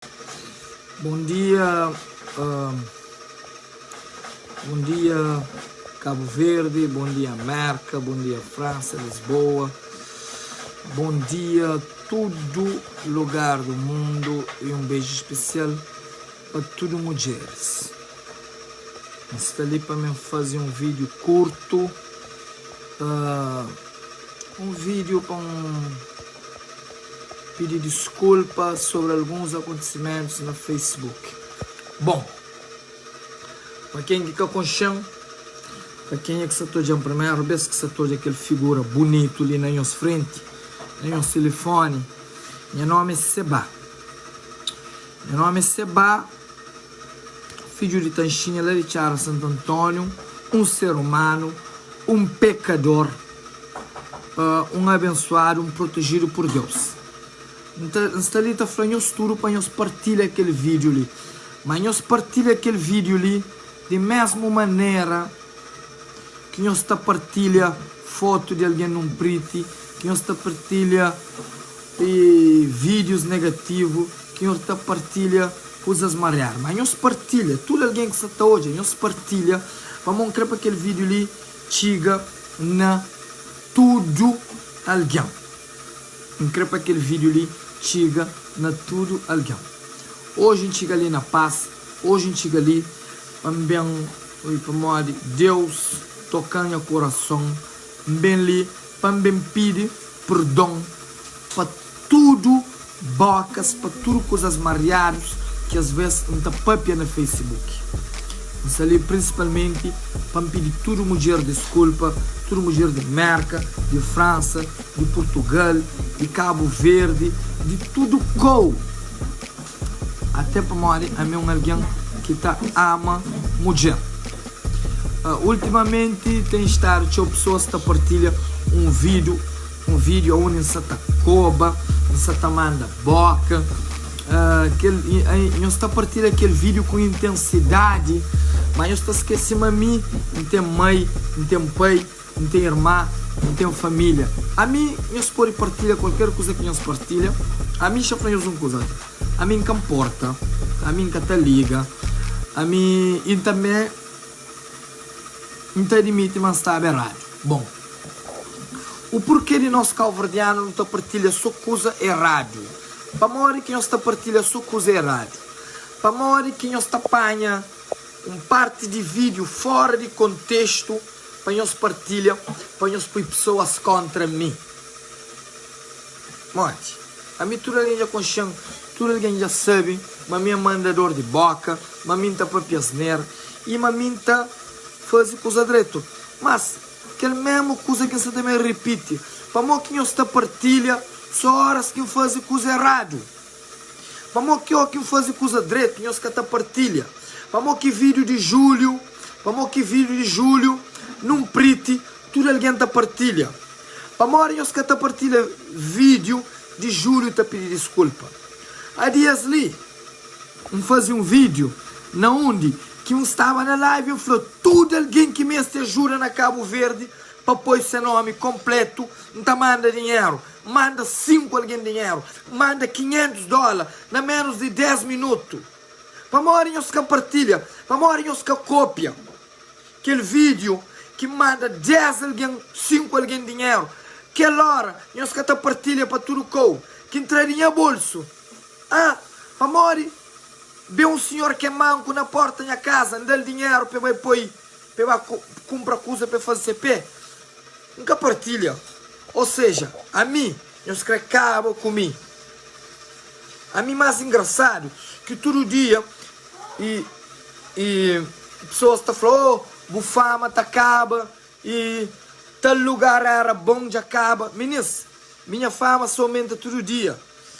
Bom dia, bom dia Cabo Verde, bom dia Merka, bom dia França, Lisboa, bom dia tudo lugar do mundo e um beijo especial pa tudo mudjeres. N sta li pa mi faze um vídeo curto, um vídeo pa um pidi diskulpa sobri alguns akontisimentus na Facebook. Bon, pa ken ki ka konxe-m, pa kenha ki sa ta odja-m primeru bes ki sa ta odja kel figura bunitu li na nhos frenti, na nhos tilifoni, nha nomi é Sebah. Nha nomi é Sebah, fidju di Tanxinha la di Txara Santu Antóniu, un ser umanu, un pekador. Un abensuadu, un protejidu pur Deus. N ta, N sta li ta fla nhos tudu pa nhos partilha kel vídiu li. Má nhos partilha kel vídiu li di mésmu manera ki nhos ta partilha fotu di algen nunpriti, ki nhos ta partilha vídius negativu, ki nhos ta partilha kuzas mariadu. Má nhos partilha, tudu algen ki sta ta odja, nhos partilha, pamodi N krê pa kel vídiu li Txiga na tudu algen. N kre pa kel vídiu li txiga na tudu algen. Oji N txiga li na pas, oji N txiga li pa N ben oi pamodi Deus toka-m nha kurason. N ben li pa N ben pidi perdon pa tudu bokas pa tudu kuzas mariadus ki as ves N ta papia na Facebook. N sta li prinsipalmenti pa N pidi tudu mudjer diskulpa, tudu mudjer di Merka, di Fransa, di Purtugal, di Kabu Verdi, di tudu kou. Ate pamodi ami é un algen ki ta ama mudjer. Ultimamenti ten stadu txeu pesoas ta partilha un vídiu Un video undi N sa ta koba, N sa ta manda boka. Kel, nhos ta partilha kel video ku intensidadi, ma nhos ta skese ma mi N ten mai, N ten pai, N ten irma, N ten familia. Ami, nhos pode partilha kualker kuza ki nhos partilha. Ami, xa fla nhos un kuza, ami N ka nporta, ami N ka ta liga, ami, i tanbe N ta admiti ma N staba eradu. Bon, u purkê di nos kauverdianu nu ta partilha so kuza eradu? Pamodi ki nhos ta partilha so kuza eradu? Pamodi ki nhos ta panha un parti di vídiu fora di kontestu pa nhos partilha pa nhos pui pesoas kontra mi? Modi? Ami tudu algen dja konxe-m, tudu algen dja sabe ma mi é mandador di boka, ma mi N ta papia asnera i ma mi N ta faze kuza dretu. Mas, kel mésmu kuza ki N sta ta ben ripiti, pamodi ki nhos ta partilha sô óras ki N faze kuza eradu? Pamodi ki óki N faze kuza dretu nhos ka ta partilha? Pamodi ki vídiu di Júliu, pamodi ki vídiu di Júliu nun priti tudu algen ta partilha? Pamodi nhos ka ta partilha vídiu di Júliu ta pidi diskulpa? A Dias li, N faze un vídiu na undi ki un staba na live N fla tudu algen ki meste ajuda na Kabu Verdi pa poi se nomi konpletu N ta manda dinheru. N manda 5 algen dinheru, N manda 500 dóla na ménus di 10 minutu. Pamodi nhos ka partilha? Pamodi nhos ka kópia kel vídiu ki N manda 10 algen, 5 algen dinheru? Kel óra nhos ka ta partilha pa tudu kou ki N tra di nha bolsu. Ah, pamodi ben un sinhor ki é manku na pórta nha kaza, N da-l dinheru pa e bai poi, pa e ba kunpra kuza pa e faze se pé. N ka partilha. Ô seja, ami, nhos krê kaba ku mi. Ami más engrasadu ki tudu dia i i pesoas ta fla, oh, bu fama ta kaba i tal lugar éra bon dja kaba. Minis, mi nha fama sta omenta tudu dia.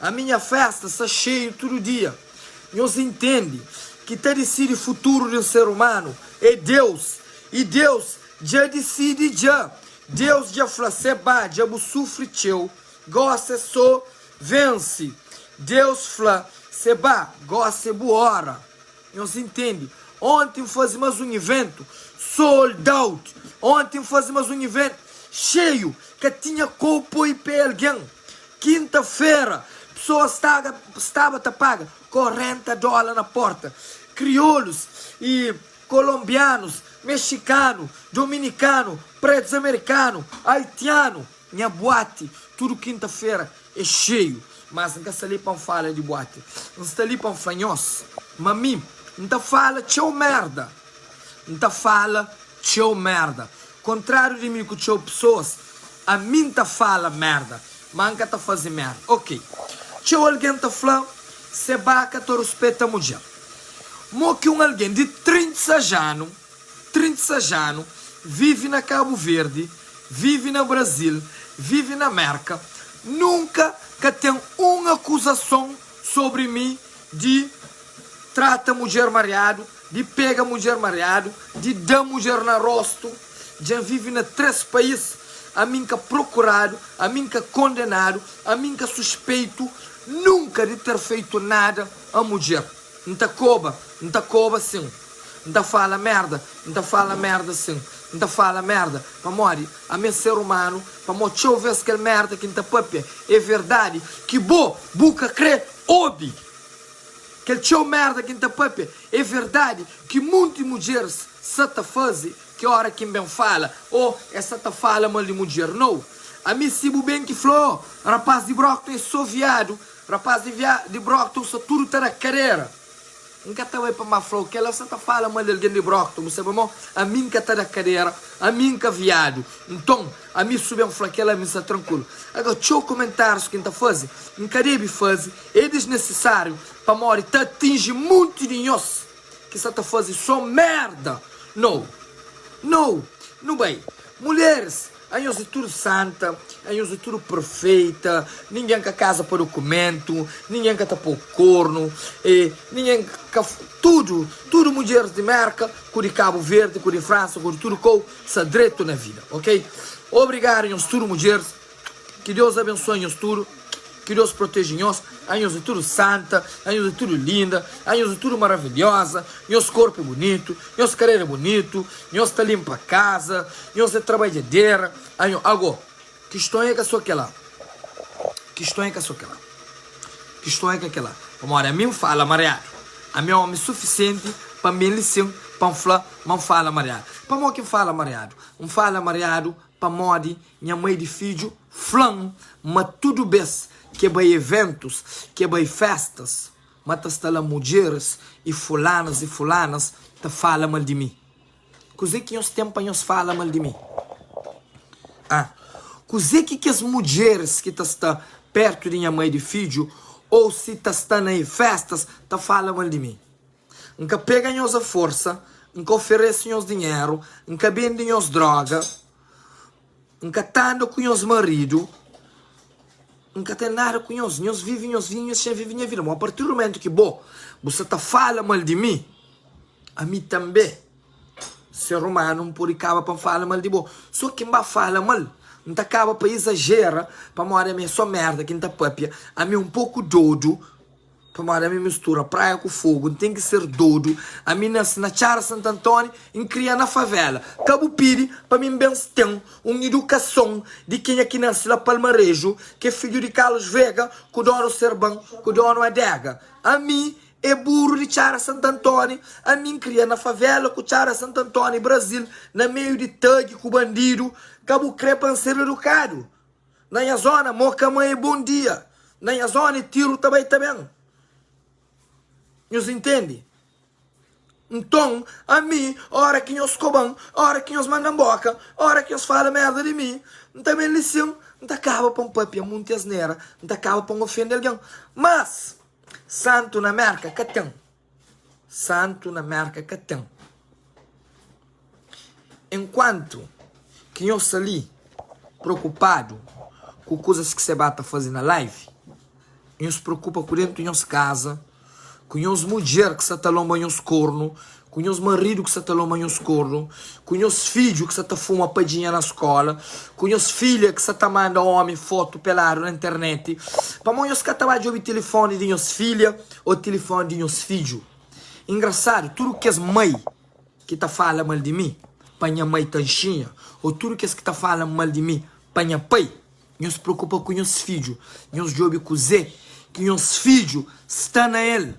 Ami nha festa sta xeiu tudu dia. Nhos intende ki ta disidi futuru di un ser umanu é Deus i Deus dja disidi dja. Deus dja fla Seba, dja bu sufri txeu, gosi é so vense. Deus fla Seba, gosi é bu ora. Nhos intende? Onti N faze mas un iventu sold out. Onti N faze mas un iventu xeiu, ka tinha kou poi pe algen. Kinta-fera. Pesoas staba ta paga 40 dóla na porta. Kriolus i kolonbianus, mexikanu, dominikanu, pretus amerikanu, aitianu. Nha buati tudu kinta-fera é xeiu. Mas N ka sta li pa N fala di buati. N sta li pa N fla nhos ma mi N ta fala txeu merda. N ta fala txeu merda. Kontráriu di mi ku txeu pesoas, ami N ta fala merda, má N ka ta faze merda. Ok. Txeu algen ta fla, Sebá ka ta ruspeta mudjer. Mo ki un algen di 36 anu, 36 anu, vive na Kabu Verdi, vive na Brazil, vive na Merka, nunka ka ten un akuzason sobri mi di trata mudjer mariadu, di pega mudjer mariadu, di da mudjer na rostu. Dja N vive na 3 país, ami N ka prokuradu, ami N ka kondenadu, ami N ka suspeitu nunka di ter feitu nada a mudjer. N ta koba, N ta koba sin. N ta fala merda, N ta fala merda sin. N ta fala merda pamodi ami é ser umanu, pamodi txeu vez kel merda ki N ta papia é verdadi ki bo bu ka kre obi. Kel txeu merda ki N ta papia é verdadi ki munti mudjeris sa ta faze ki ora ki N ben fala oh es sa ta fala mal di mudjer. No! Ami si bu ben ki fla oh rapaz di Brockton é so viadu, rapaz di Brockton sa tudu ta da kadera. N ka ta bai pa má fla-u kel-la sa ta fala mal di algen di Brockton, bu sabe mó ami N ka ta da kadera, ami N ka viadu. Nton, ami su ben fla kel-la ami N sta trankuilu. Agora, txeu kumentárius ki N ta faze, N ka debe faze, é disnisisáriu pamodi ta atinji munti di nhos ki sa ta faze so merda. No. No. Nu bai. Mulheris, Anhos é tudu santa, anhos é tudu perfeita, ningen ka kaza pa dokumentu, ningen ka ta pô kornu, e ningen ka tudu, tudu mudjeris di Merka ku di Kabu Verdi, ku di Fransa, ku di tudu kou sta dretu na vida, ok? Obrigadu nhos tudu mudjeris, ki Deus abensua nhos tudu. Ki Deus proteje nhos. Anhos é tudu santa, anhos é tudu linda, anhos é tudu maravilhosa. Nhos korpu é bunitu, nhos karera é bunitu, nhos ta linpa kaza, nhos é trabadjadera. Anho, ago, kiston é ka so kela. Kiston é ka so kela. Kiston é ka kela. Pamodi ami N fala mariadu. Ami é omi sufisienti pa N ben li sin pa N fla ma N fala mariadu. Pamodi ki N fala mariadu? N fala mariadu pamodi Nha mai di fidju fla-m ma tudu bês ki e bai eventus, ki e bai féstas, ma ta sta la mudjeris i fulanas i fulanas ta fala mal di mi. Kuzê ki nhos ten pa nhos fala mal di mi? Ah, kuzê ki kes mudjeris ki ta sta pértu di nha mai di fidju ô si ta sta na e féstas ta fala mal di mi? N ka pega nhos a forsa, N ka oferese nhos dinheru, N ka bende nhos dróga. N ka ta anda ku nhos maridu, N ka ten nada ku nhos. Nhos vive nhos vida, nhos xa vive nha vida. Ma apartir di mumentu ki bo, bu sa ta fala mal di mi, ami tanbe, ser umanu, N pode kaba pa N fala mal di bo. So ki N ba fala mal, N ta kaba pa izajera, pamodi ami é so merda ki N ta papia, ami é un poku dodu. Pamodi ami mistura praia ku fogu, N ten ki ser dodu. Ami nase na Txara Santu Antóni, N kria na favela. Ka bu pidi pa mi N ben ten un idukason di kenha ki nase la Palmareju, ki é fidju di Carlos Vega ku donu Serban ku donu Adega. Ami é buru di Txara Santu Antóni, ami N kria na favela ku Txara Santu Antóni, Brazil, na meiu di thug ku bandidu. Ka bu kre pa N ser idukadu. Na nha zona, moka mãe é bom dia. Na nha zona, é tiru ta bai ta ben. Nhos intende? Nton, ami, ora ki nhos koba-m, ora ki nhos manda-m boka, ora ki nhos fala merda di mi, N ta ben li sin, N ta kaba pa N papia munti asnera, N ta kaba pa N ofende algen. Mas, santu na Merka ka ten. Santu na Merka ka ten. Enkuantu ki nhos sta li preokupadu ku kuzas ki Seba ta faze na live, nhos preokupa ku dentu nhos kaza, ku nhos mudjer ki sta ta lonba nhos kornu, ku nhos maridu ki sta ta lonba nhos kornu, ku nhos fidju ki sta ta fuma padjinha na skola, ku nhos filha ki sta ta manda omi fotu peladu na internet. Pamodi nhos ka ta ba djobe tilifoni di nhos filha ô tilifoni di nhos fidju? Engrasadu, tudu kes mai ki ta fala mal di mi pa nha mai Tanxinha, ô tudu kes ki ta fala mal di mi pa nha pai, nhos preokupa ku nhos fidju, nhos djobe kuzê. ki nhos fidju sta na el.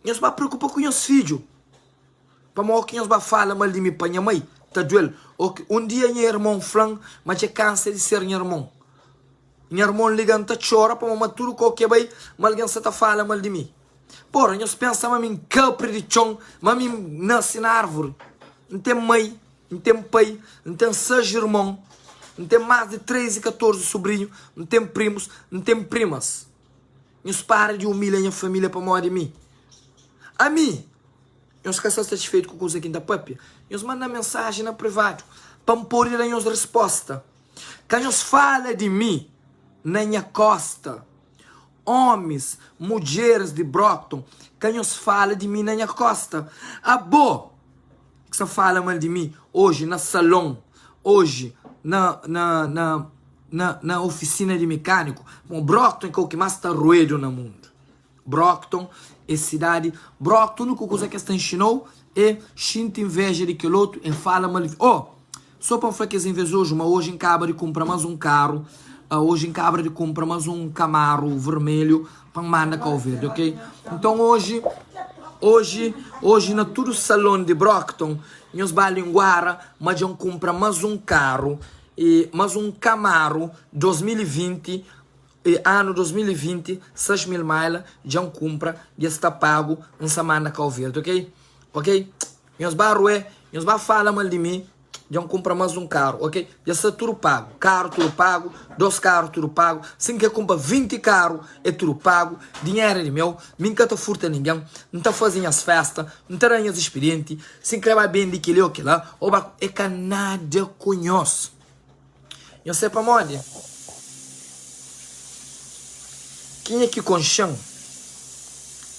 Nhos ba preokupa ku nhos fidju. Pamodi ki nhos ba fala mal di mi pa nha mai ta duel. O ki un dia nha irmon fla-m ma dja kansa di ser nha irmon. Nha irmon liga-m ta txora pamodi ma tudu kau ki e bai ma algen sa ta fala mal di mi. Pora, nhos pensa ma mi N kapri di txon, ma mi N nase na árvori? N ten mai, N ten pai, N ten sais irmon, N ten más di 13, 14 subrinhu, N ten primus, N ten primas. Nhos para di umilha nha família pamodi mi. Ami, nhos ka sta satisfeitu ku kuza ki N ta pâpia? Nhos manda-m mensajen na privadu pa N pode da nhos respósta. Ka nhos fala di mi na nha kósta. Ómis, mudjeris di Brockton, ka nhos fala di mi na nha kósta. Abo ki sta fala mal di mi oji na salon, oji na, na, na, na, na ofisina di mekániku, bon, Brockton é kau ki más ta ruedu na mundu. Brockton é sidadi, Brockton úniku kuza ki es ta inxina-u é xinti inveja di kel otu, é fala mal di. Oh! Só pa N fla kes invejozu ma oji N kaba di kunpra más un karu, oji N kabra di kunpra más un Camaro vermelhu pa N manda Kau Verdi, ok? Nton oji, oji, oji na tudu salon di Brockton nhos ba linguara ma dja N kunpra más un karu, e más un Camaro 2020, e anu 2020, 6000 maila dja N kunpra, dja sta pagu, N sa manda Kau Verdi, ok? Ok? Nhos ba ruê, nhos ba fala mal di mi, dja N kunpra más un karu, ok? Dja sta tudu pagu, karu tudu pagu, dos karu tudu pagu, si N kre kunpra 20 karu é tudu pagu, dinheru é di meu, mi N ka ta furta ningen, N ta faze nhas festa, N ta da nhas ispidienti, si N kre ba bende kel-li ô kel-la, ô ba, é ka nada ku nhos. Nhos sai pamodi? Kenha ki konxe-m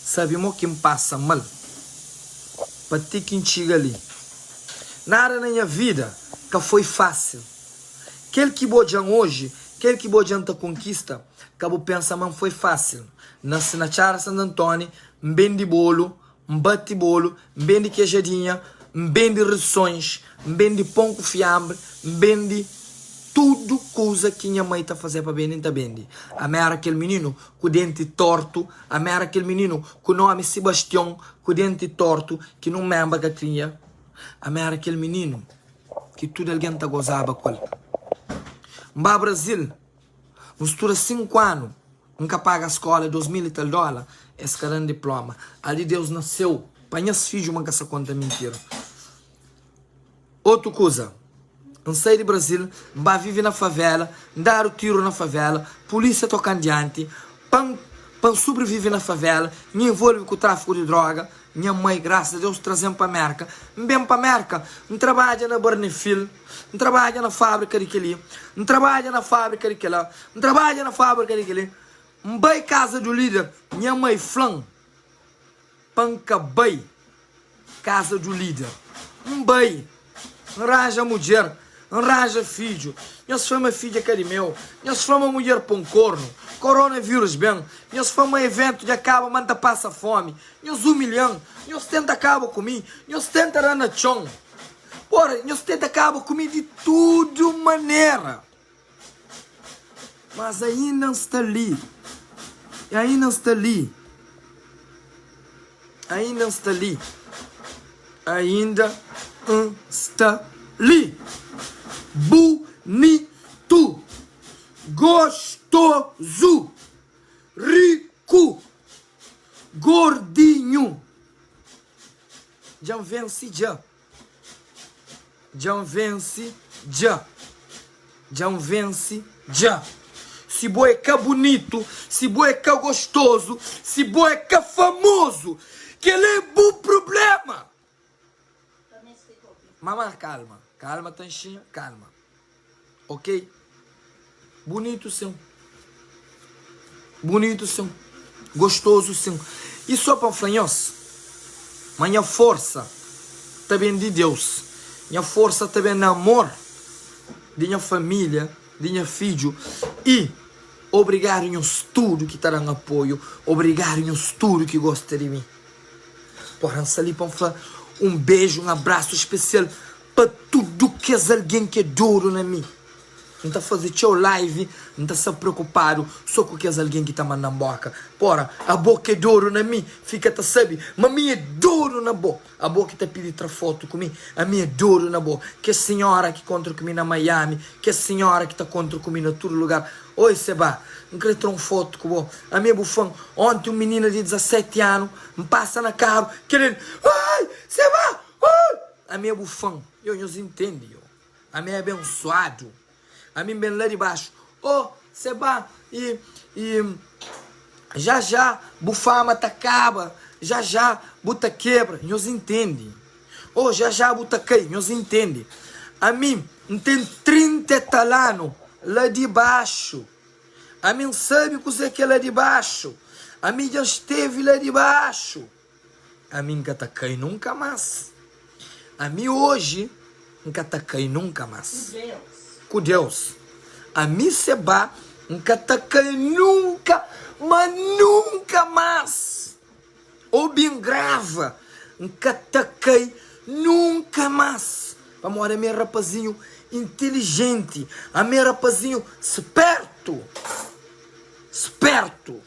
sabe mo ki N pasa mal pa ti ki N txiga li. Nada na nha vida ka foi fásil. Kel ki bo odja-m oji, kel ki bo odja-m ta konkista, ka bu pensa ma N foi fásil. Nase na Txada Santu Antóni, N ben di bolu, N bati bolu, N bende kejadinha, N bende risons, N bende pon ku fianbri, N bende tudu kuza ki nha mai ta faze pa bende, N ta bende. Ami éra kel mininu ku denti tortu, ami éra kel mininu ku nomi Sibastion, ku denti tortu, ki nun menba ka tinha. Ami éra kel mininu ki tudu algen ta gozaba ku el. N ba Brazil. N studa 5 anu, N ka paga skola 2000 i tal dola, es ka dan diploma. Ali Deus na seu, pa nhas fidju ma N ka sa konta mintira. Otu kuza, N sai di Brazil, N ba vive na favela, N dadu tiru na favela, pulisia tokan dianti, pa N pa N subrivive na favela, N envolve ku trafiku di droga, nha mai, grasas a Deus, trazen pa Merka. N ben pa Merka, N trabadja na Barnefil. N trabadja na fábrika di kel-li, N trabadja na fábrika di kel-la, N trabadja na fábrika di kel-li. N bai kaza di líder, nha mai fla-m pa N ka bai kaza di líder. N bai, N ranja mudjer, N ranja fidju. Nhos fla ma fidju é ka di meu, nhos fla ma mudjer pô-m kornu, koronavírus ben, nhos fla ma eventu dja kaba ma N ta pasa fómi, nhos umilha-m, nhos tenta kaba ku mi, nhos tenta da na txon. Ora, nhos tenta kaba ku mi di tudu manera, mas ainda N sta li, ainda N sta li, ainda N sta li, ainda N sta li. Bunitu, gostozu, riku, gordinhu. Dja N vense dja Dja N vense dja Dja N vense dja Si bo é ka bunitu Si bo é ka gostozu Si bo é ka famozu Kel é bu prubléma Mama kalma Kalma Tanxinha, kalma Ok Bunitu sim Bunitu sim Gostozu sim I so pa N fla nhos Ma nha forsa ta ben di Deus Nha forsa ta ben na amor di nha familia di nha fidju I obrigadu nhos tudu ki ta da-m apoiu Obrigadu nhos tudu ki gosta di mi Pora N sta li pa N fla un beju un abrasu spesial Pa tudu kes algen ki é dodu na mi. N ta faze txeu live, N ta sta preokupadu so ku kes algen ki ta manda-m boka. Pora, abo ki é dodu na mi, fika ta sabe ma mi é dodu na bo. Abo ki ta pidi tra fotu ku mi, ami é dodu na bo. Kes sinhora ki kontra ku mi na Miami, kes sinhora ki ta kontra ku mi na tudu lugar, Oi Seba, N kre tra un fotu ku bo, ami é bu fan. Onti un minina di 17 anu, N pasa na karu, kel el, Oi Seba, oi! Ami é bu fan. Yo, nhos intende, yo. Ami é abensuadu. Ami N ben la di baxu. Oh, Seba, i, i já já bu fama ta kaba, já já bu ta kebra. Nhos intende. Oh, já já bu ta kai. Nhos intende. Ami N ten 30 e tal anu la di baxu. Ami N sabe kuzê ki é la di baxu. Ami dja N stevi la di baxu. Ami N ka ta kai nunka más. Ami oji N ka ta kai nunka más. Ku Deus. Ami Sebá N ka ta kai nunka, ma nunka más. Obi N grava, N ka ta kai nunka más. Pamodi ami é rapazinhu intilijenti, ami é rapazinhu spertu, spertu.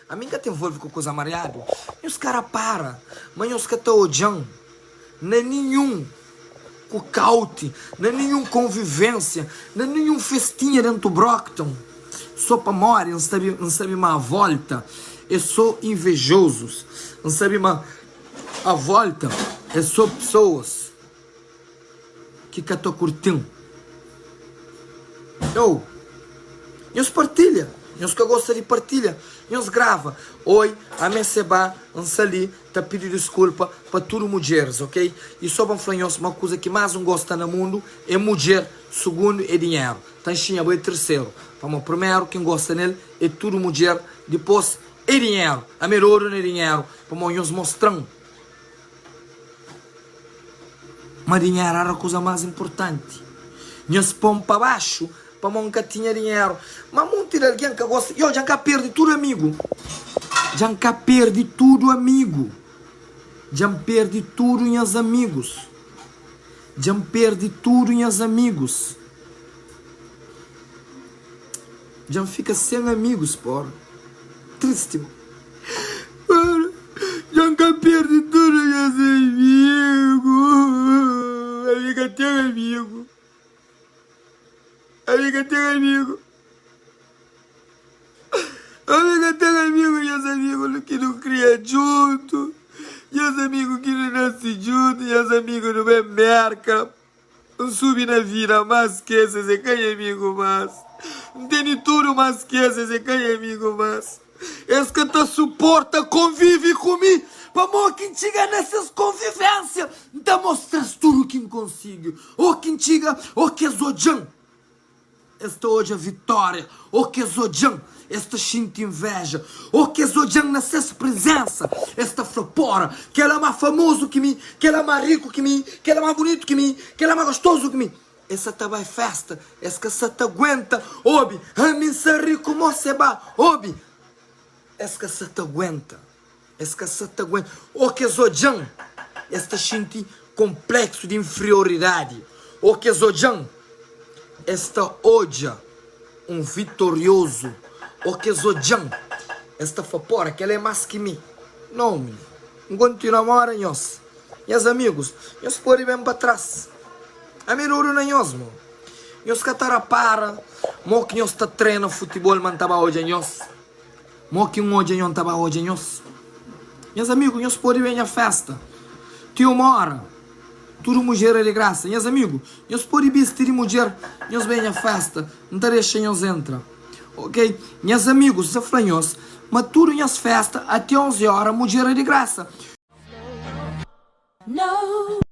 Ami N ka ta envolve ku kuza mariadu. Nhos ka rapara ma nhos ka ta odja-m na ninhun cookout, na ninhun konvivensia, na ninhun festinha dentu Brockton, so pamodi N sabe, N sabe ma a volta é so invejozus, N sabe ma a volta é so pesoas ki ka ta kurti-m. Eu, nhos partilha, nhos ka gosta di partilha, nhos grava. Oi, ami é Seba, N sta li ta pidi diskulpa pa tudu mudjeris, ok? I so pa N fla nhos ma kuza ki más N gosta na mundu é mudjer, sugundu é dinheru. Ta nxinha bo é terseru, pamodi primeru ki N gosta nel é tudu mudjer, dipôs é dinheru. Ami é dodu na dinheru, pamodi nhos mostra-m. Ma dinheru éra kuza más inportanti. Nhas pô-m pa baxu pamodi N ka tinha dinheru. Má monti di algen ka gosta. Yo, dja N ka perde tudu amigu. Dja N ka perde tudu amigu. Dja N perde tudu nhas amigus. Dja N perde tudu nhas amigus. Dja N fika sen amigus, pora. Tristi, mo. Pora, dja N ka perde tudu nhas amigu. Ami ka ten amigu. Ami ka ten amigu. Ami ka ten amigu, nhas amigu ki nu kria djuntu, nhas amigu ki nu nase djuntu, nhas amigu nu ben Merka. N subi na vida mas ki es, es é ka nha amigu mas N tene tudu mas ki es, es é ka nha amigu mas Es ka ta suporta konvive ku mi Pamodi ki N txiga na ses konvivensia N ta mostra-s tudu ki N konsigi Ô ki N txiga, ô ki es odja-m. Es ta odja vitória, ô ki es odja-m, es ta xinti invéja, ô ki es odja-m na ses prezénsa, es ta fla, Pora, kel-la má famozu ki mi, kel-la má riku ki mi, kel-la má bunitu ki mi, kel-la má gostozu ki mi. Es sa ta bai fésta, es ka sa ta aguenta obi, Ami N sta riku mô Seba, obi! Es ka sa ta aguenta. Es ka sa ta aguenta. Ô ki es odja-m, es ta xinti konpléksu di inferioridadi. Ô ki es odja-m, es ta odja un vitoriozu. Ô ki es odja-m, es ta fla, Pora, kel-la é más ki mi. Nau, mi. N kontinua mora nhos. Nhas amigus, nhos pode ben pa tras. Ami dodu na nhos, mo. Nhos ka ta rapara mo ki nhos ta trena futibol ma N ta ba odja nhos. Mo ki N odja nho N ta ba odja nhos. Nhas amigu, nhos pode ben nha festa Ti uma ora, tudu mudjer é di grasa Nhas amigu, nhos pode bisti di mudjer Nhos ben nha festa, N ta dexa nhos entra Ok, nhas amigus, N ta fla nhos Ma tudu nhas festa, ate 11 ora, mudjer é di grasa. No.